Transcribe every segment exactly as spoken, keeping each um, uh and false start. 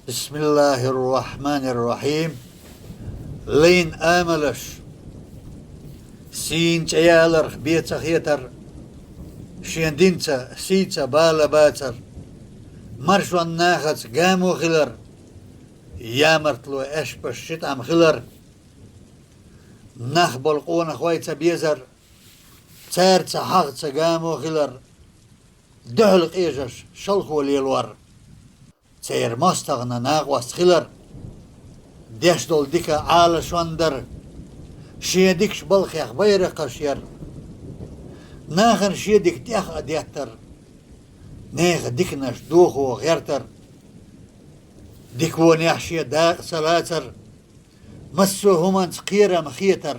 بسم الله الرحمن الرحيم. Лайн амалаш. Сийна чӀеяларх бен ца хетар, шен динца, сийца бала бацар, маршоннахаца гамо хилар, ямартло аьшпаш ши тӀам хилар, нах болу къонахой ца безар, цаьрца хьагӀ ца гамо хилар, дуьхьал къежаш шалхо лелор, церан мостагӀна накъост хилар, деш долу дика Ӏалашон дар, шен дикачу балхех байракхаш яр, нахана шен дика тӀех а деттар, нехан диканаш дохо гӀертар, дика вонехь шен дакъа ца лацар, массо а хӀуманца кхерам хетар,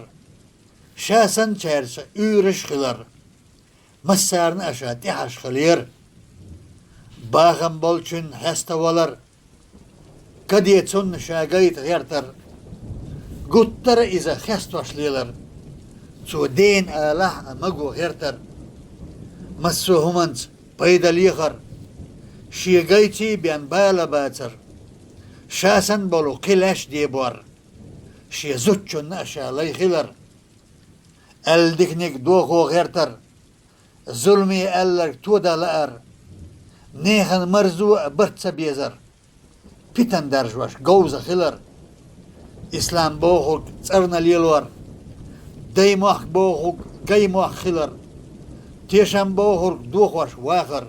ша санна цаьрца уьйраш хилар, массарна а ша тӀаьхьаш хилера. Бахам болчун хьеставалар, каде цунна ша гайта гӀертар, гуттара а иза хестош лелар, цо дена алахь а маго гӀертар, массо а хӀуманца пайда лехар, шен гайций бен бала бацар, ша санна болу кхин лаьш дебор, шен зудчунна а ша лай хилар, аьлла диканиг дохо гӀертар, зуламе аьлларг тодан лаар, нехан марзо а барт ца безар, питан даржош говза хилар, ислам бохург цӀарна лелор, даймохк бохург гаймохк хилар, тешам бохург дохош вахар,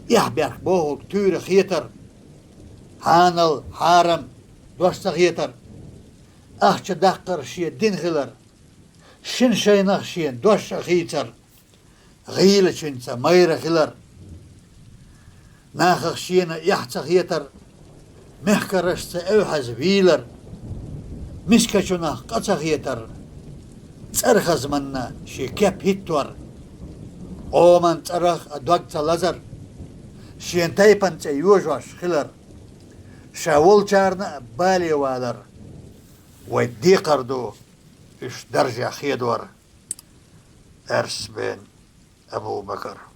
эхь-бехк бохург туьйра хетар, хьанал, хьарам дош ца хетар, ахча даккхар шен дин хилар, шина шайнах шен дош а хийцар, гӀийлачуьнца майра хилар, нахах шена эхь ца хетар, мехкарашца эвхьаза вийлар, мискачунах къа ца хетар, цӀархазманна шен кеп хӀиттор, къоман цӀарах а дог ца лазар, шен тайпан цӀе йожош хилар, ша волчарна а бале валар, вай декхар ду уьш даржехь хедор. Аьрс бен Абу-Бакар.